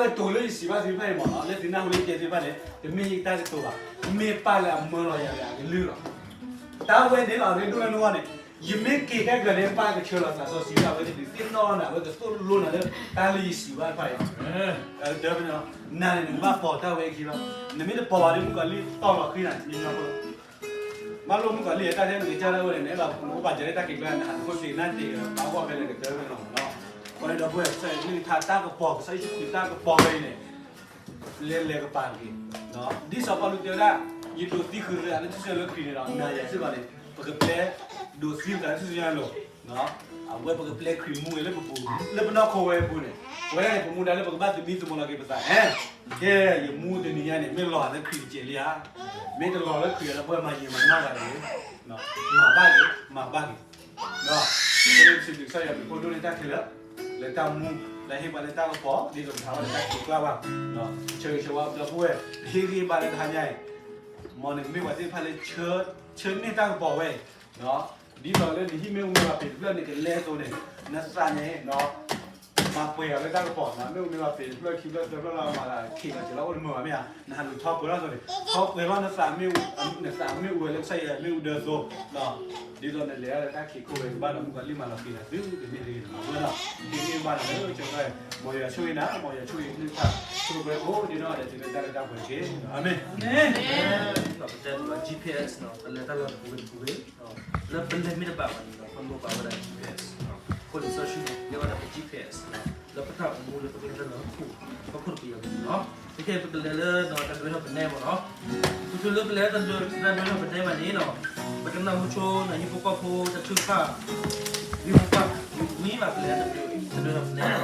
တၢ်ကတိၤလၢယစံးဘၣ်သုတဖၣ်အံၤမ့ၢ်နီၤ, လၢသုနၢ်ဟူလၢယတဲသုတဖၣ်န့ၣ် တမ့ၢ်ယတၢ်ကတိၤဘၣ်, မ့ၢ်ပၢ်လၢအမၢလီၤယၤလၢအကလုၢ်လီၤ. တၢ်ဝဲန့ၣ်လီၤ အရ့ဒိၣ်လၢနဂီၢ်န့ၣ်, ယမ့ၢ်က့ၤခဲကနံၣ်န့ၣ် ပၢ်ကဆှၢလီၤသးစီဆှံဒၣ်ဝဲ ကဒုးသ့ၣ်နီၣ်နၤ အဝဲကသိၣ်လိနၤလၢတၢ်လၢယစံးဘၣ်တဖၣ်အံၤလီၤ. နၤန့ၣ် နကဘၣ်ပိာ်တၢ်ဝဲအခံလီၤ. နမ့ၢ်တပိာ်ဘၣ်ဒီး မုၣ်ကီၤလံၢ်တီၢ်လီၤဃံနၤန့ၣ်လီၤ. မ့ၢ်လီၤမုၣ်ကီၤလံၢ် တၢ်ထဲနကစၢ်ဒၣ်ဝဲန့ၣ် နအဲၣ်ဘၣ်ပူၤ နအိၣ်ဘၣ်စၢၤလၢတၢ်ခံးကျါ နဟးနခိၣ်သ့ၣ်နၢ်တ့ၢ် ဘၣ်ဂီၢ်ဖဲလဲၣ်ကတၢၢ်ဝဲလီၤမ့ၢ်နီၤ. အဃိန့ၣ်ဒီပုၢ်ဝဲၢ် ကစၢ်ယွၤကလုၢ်ကထါတၢ်ကပီၤ ကစၢ်ယ့ၣ်ၡူးခရံာ်တၢ်ကပီၤဝဲအံၤန့ၣ် လဲၤလဲၤကပၤတက့ၢ်. ဒ်စီၤပီလူးတဲဝဲဒၣ် ယဒိးသံဃုာ်သးလၢထူၣ်စုညါအလိၤခရံာ်န့ၣ်ဒီး နၤယၤစ့ၢ်ကီးန့ၣ် ပကပျဲဒိးသံဃုာ်သးလၢထူၣ်စုညါအလိၤ အဝဲပကပျဲခရံာ်မူဝဲလၢပပူၤ လၢပနီၢ်ခိဝဲအပူၤန့ၣ် ပဝဲဒၣ်န့ၣ် ပမူဒါလၢပကဘၣ်သမံသမိးလီၤက့ၤပသး ဟဲ ကဲ ယမူတနံၤညါန့ၣ် မ့ၢ်လီၤလၢခရံာ်တစဲးလံဧါ, မ့ၢ်တလီၤလၢခရံာ်ဒီး ပဝဲမၤယံာ်မၤနီၢ်ဂၤတဂ့ၤ, မၤဘၣ်က့ၤ မၤဘၣ်က့ၤ ဒီး ပစံးဘျုးကစၢ်ယွၤ ပဖိဒိၣ်န့ၢ်တၢ်ခဲလၢာ် လၢတၢ်မူ လၢဟ့ၣ်ပှၤလၢတၢ်ကပီၤ ဒ်သိးပဟးဝဲလၢတၢ်ခံးကျါဘၣ်, ဆၢဂ့ၤဆၢဝါဒီပုၢ်ဝဲၢ် ဟ့ၣ်ဂံၢ်ဘါလၢတဟါညါအံၤ, မ်နကမ့ၢ်ပှၤသ့ၣ်တဖၣ်လၢ ဆၢန့ၢ်တၢ်ကပီၤဝဲအံၤ, ဒ်သိးလၢနဟံၣ်မ့ၣ်အူမ့ၢ်ဘၣ်ပ့ၤတဖျၢၣ်န့ၣ် ကလဲအသိးန့ၣ် နသးန့ၣ် မၤပှဲၤအီၤလၢတၢ်ကပီၤ, မ့ၣ်အူမ့ၢ်ဘၣ်ပ့ၤတဖျၢၣ်ခံဖျၢၣ်သၢဖျၢၣ်လီၤ မၤလၢခံးလီၤစဲးလီၤအိၣ်တမုာ်ဘၣ်မ့ၢ်ဧါ, နဟးလူၤထီၣ်ပှဲၤလီၤအသိးန့ၣ် ထီၣ်ပှဲၤလီၤနသးမ့ၣ်အူ နသးမ့ၣ်အူဝဲလၢကစၢ်ယွၤမ့ၣ်အူဒၢအသိး, ဒ်သိးနလဲၤတၢ်လၢတၢ်ခံးခိၣ်ဝဲကဘၣ်ဒီး မုၣ်ကီၤလံၢ်မၤလီၤဃံၤနၤသုတမ့ၢ်တဂ့ၤန့ၣ်လီၤ. အဃိဒီး ဟ့ၣ်ဂံၢ်ဘါနၤလၢကစၢ်ယွၤ, မ်ယွၤဆိၣ်ဂ့ၤနၤ မ်ယွၤဆိၣ်ဂ့ၤနုၢ်တဖၣ် ဆိၣ်ဂ့ၤဖိဒ်နီၢ်ဒဲးတုၤလၢတၢ်လၢတၢ်ပှဲၤတက့ၢ်. အၤမ့ၣ်. ပတဲတၢ်လၢ G P S နီၤ ပလဲၤတၢ်လီၢ်တပူၤဂ့ၤတပူၤဂ့ၤ လၢပလဲၤမ့ၢ်တဘၣ်ဘၣ်န့ၣ်ဒီး ပလိၣ်ဘၣ်ဝဲဒၣ် G P S အဃိန့ၣ် စီဆှံန့ၣ် ကဲဝဲဒၣ်ပ G P S လၢပတၢ်အိၣ်မူလၢပကလဲၤတၢ်လီၢ်ခိၣ် ဟီၣ်ခိၣ်တပယီၤပူၤန့ၣ်လီၤ. ခဲကဲ ပကလဲၤလၢတၢ်ဒွဲထီၣ်ပနဲမ့ၢ်နီၤ, တုၤလၢပလဲၤတၢ်ဒွဲထီၣ်ပနဲဘၣ်န့ၣ်နီၤ, ပကနၢ်ဟူဆိနၢ်ဟံၣ်ဖိဃီဖိတၢ်ထုကဖၣ် ဝံၤမူပှၢ် ဝံၤမးပလဲၤတၢ်ဒွဲထီၣ်ပနဲလီၤ.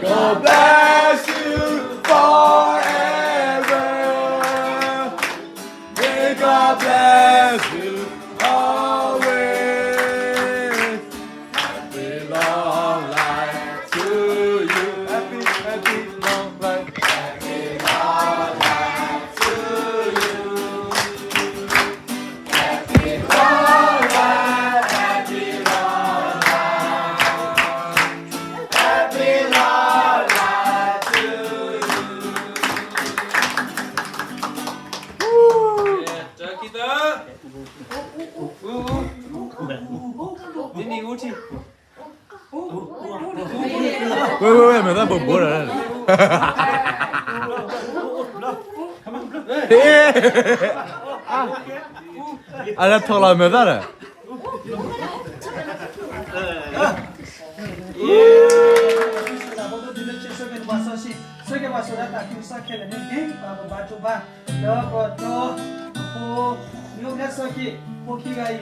God bless you forever. May God bless you always. Happy long life to you. Happy, happy long life. Happy long life to you. Happy long life, happy long life. Happy long life to you. ဝဲ ဝဲ ဝဲ မဲာ်သၣ်ဘိးဘိးဒီး အလၢထီၣ်လီၤမဲာ်သၣ်ဒီး ဆၢက့ၤပှၤစီဆှံ, ဆၢက့ၤပှၤစီၤဒၣ်တၢ်ကံၢ်ကစီၣ်ခဲလၢာ်န့ၣ်တက့ၢ်. ပှၤပဘါထုကဖၣ် ဒီးပဒီ အဖိ မ့ၢ်အိၣ်ဖျဲၣ်ဆၢက့ၤ ဖိခံဂၤအံၤ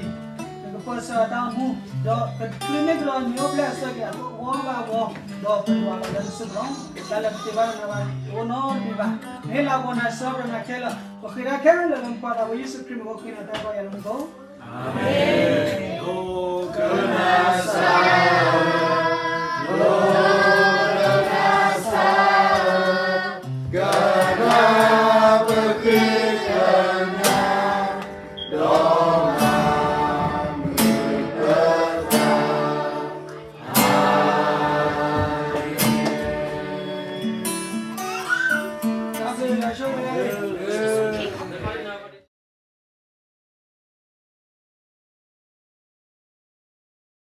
နကပၢဆှၢအတၢ်အိၣ်မူ ဒီးကချုးန့ၢ်ကဒီးမ့ၢ်အိၣ်ဖျဲၣ်အဆၢက့ၤအဂီၢ်ဘၣ်အဂီၢ် ဒီးပယွၤလီၤလၢနစုပူၤလီၤ. တၢ်လၢပတဲဘၣ်နၤဘၣ် တအိၣ်နီတမံၤဘၣ်. နဟ့ၣ်လၤကပီၤနၤ ဆှၢပတြၢၤနၤခဲလၢာ် ပဃ့တၢ်ခဲလၢာ်လၢနပှၤသးဝဲ ယ့ၣ်ၡူးခရံာ်မ့ၢ်အိၣ်ဃ့နၤတၢ်ကီယၤလၢမူခိၣ်. အၤမ့ၣ်.